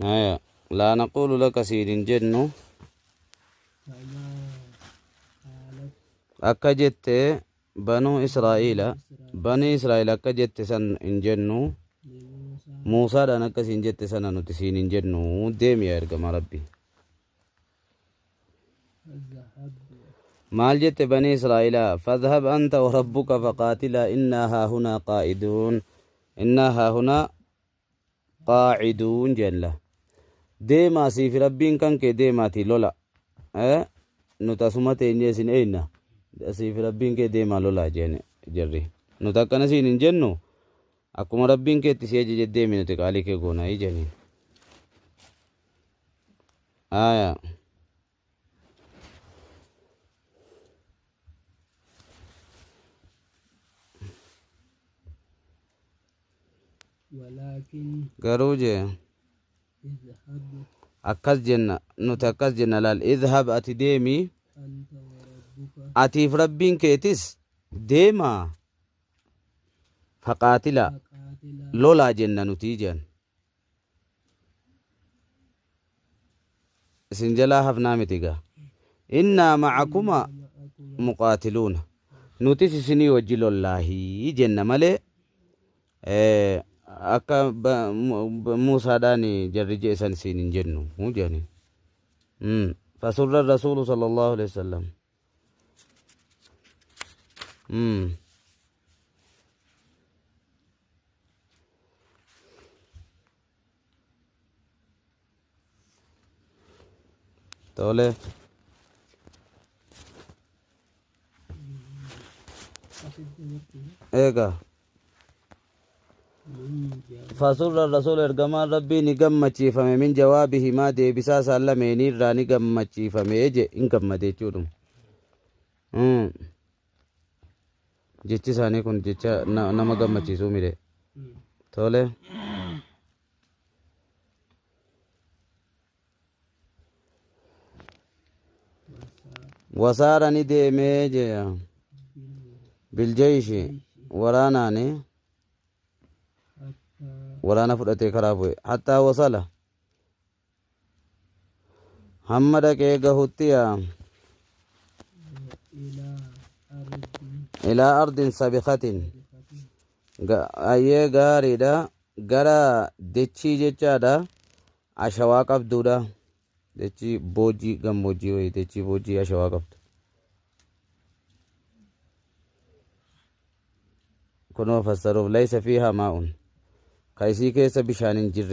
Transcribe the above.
Haya, laa naquulu laka siin hin jennu Kamaa qaalat akka jette banuu Israa'iila Israa'iil banii Israa'el akka jette san hin jennu limuusaa Muusaadhaan akka siin jette sana nuti siin hin jennu deemi yaa ergamaa Rabbi. Fadhhab Maal jette banii Israa'ilaa fadhhab anta wa rabbuka faqaatilaa innaa haahunaa qaa'iduun innaa haahunaa qaa'iduun jenna. Deemaa siifi Rabbiin kan kee deemaatii lola. Nuti asuma teenyee isin eeyna. Siifi Rabbiin kee deemaa lolaa jeen jarri. Nuti akkana siin hin jennu akkuma Rabbiin keetti si ajaje deemi nuti qaalii kee goonaa jeniin. Aya. Walaakin Garuu jee idhhab akkas jenna nuti akkas jenna laal idhhab ati deemi anta wa rabbuka atiif Rabbiin keetis deemaa faqaatilaa faqaatilaa lolaa jenna nuti jeen. Isin jalaa hafnaa miti gaa. Innaa macakuma innaa ma'akuma muqaatiluuna. Nutis isinii wajji lollaahii jenna malee akka Muusaadhaan jarri je'e san siin hin jennu jedhaniin. Fasurra Rasuulu sallallahu alaihi wasallam. Tole. Asitti agartee Eega. min jawaab Fasurra Rasuul ergamaan Rabbii ni gammachiifame min jawaabihimaa deebisaa isaan lameenii irraa ni gammachiifame je hin gammade jechuudhuma. Jechi isaanii kun jecha nama gammachiisuu mire. Tole. Wasaa Wasaara ni deemee jee bil biljeyshi waraanaani hattaa waraana fudhatee karaa bu'e. Hattaa wasala hamma dhaqee gahutti yaa ilaa ardin ilaa ardin sabikatin sabikatin ayyee gaariidha gara dechii jechaadha ashawaa qabduudha dechii boojii gammoojjii wayii dechii boojii ashawaa qabdu kunoo fassaruuf laysa fiihaa maa'un ka isii keessa bishaan hin jirre.